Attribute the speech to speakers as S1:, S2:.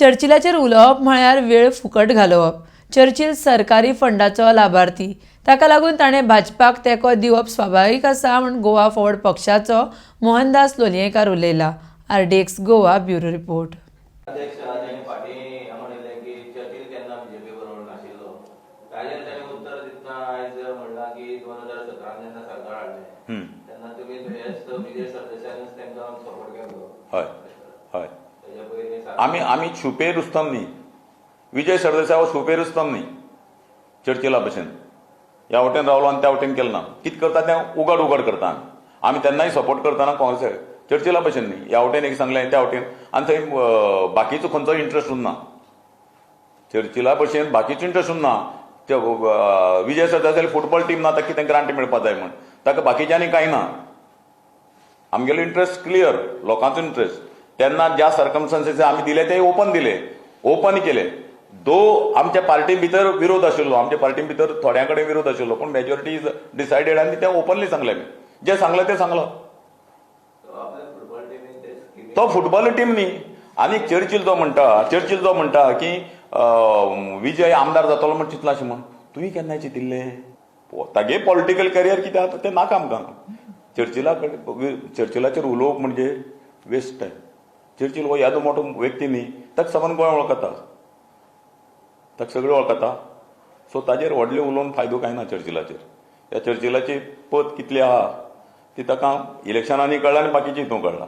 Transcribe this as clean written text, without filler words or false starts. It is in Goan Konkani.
S1: चर्चिलाचेर उलोवप म्हळ्यार वेळ फुकट घालोवप. चर्चिल सरकारी फंडाचो लाभार्थी, ताका लागून ताणें भाजपाक तेंको दिवप स्वाभावीक आसा म्हूण गोवा फॉरवर्ड पक्षाचो Mohandas Lolyekar उलयला. RDX Goa, bureau report.
S2: अध्यक्ष ताणें फाटीं म्हणिल्लें की चर्चील केन्ना बीजेपी बरोबर नाशिल्लो. ताजेर ताणें उत्तर दितना आयज म्हणलां की 2017 जेन्ना सरकार हाडलें तेन्ना तुमी हेच विजय सरदेसायानूच तांकां सपोर्ट केल्लो.
S3: हय हय.
S2: तेज्या पयलीं
S3: आमी छुपे रुस्तम न्ही. विजय सरदेसाय हो छुपे रुस्तम न्ही. चर्चिला भशेन ह्या वटेन रावलो आनी त्या वटेन केलें ना. कितें करता तें उगड उगड करता. आमी आमी तेन्नाय सपोर्ट करतना काँग्रेसाक, चर्चिला भशेन न्ही, ह्या वटेन एक सांगलें, त्या वटेन, आनी थंय बाकीचो खंयचो इंट्रस्ट उरना. चर्चिला भशेन बाकीचो इंट्रस्ट उरना. ते विजय सरदेसाय फुटबॉल टीम ना, ताका कितें ग्रांट मेळपा जाय म्हूण ताका बाकीच्यांनी कांय ना. आमगेलो इंट्रस्ट क्लियर, लोकांचो इंट्रस्ट. तेन्ना ज्या सर्कमस्टन्सीस आमी दिले ते ओपन दिले, ओपन केले. दो आमच्या पार्टी भितर विरोध आशिल्लो, आमच्या पार्टी भितर थोड्यां कडेन विरोध आशिल्लो, पूण मेजॉरिटी is decided आनी तें ओपनली सांगलें. आमी जें सांगलें तें सांगलां.
S2: तो आपल्या फुटबॉल टिमीन ते स्किमी
S3: तो फुटबॉल टीम न्ही. आनी चर्चिल जो म्हणटा की विजय आमदार जातलो म्हण चिंतलां अशें म्हण, तुवें केन्ना चिंतिल्लें? तागे पॉलिटिकल करियर कितें आसा तें नाका आमकां. चर्चिला कडेन, चर्चिलाचेर उलोवप म्हणजे वेस्ट टायम. चर्चिल हो येदो मोठो व्यक्ती न्ही, ताका सबंद गोंय वळखता, ताका सगळे वळखता. सो ताजेर व्हडलें उलोवन फायदो कांय ना चर्चिलाचेर. ह्या चर्चिलाची पत कितली आहा ती ताका इलेक्शनांनी कळ्ळा आनी बाकीची हितून कळ्ळा.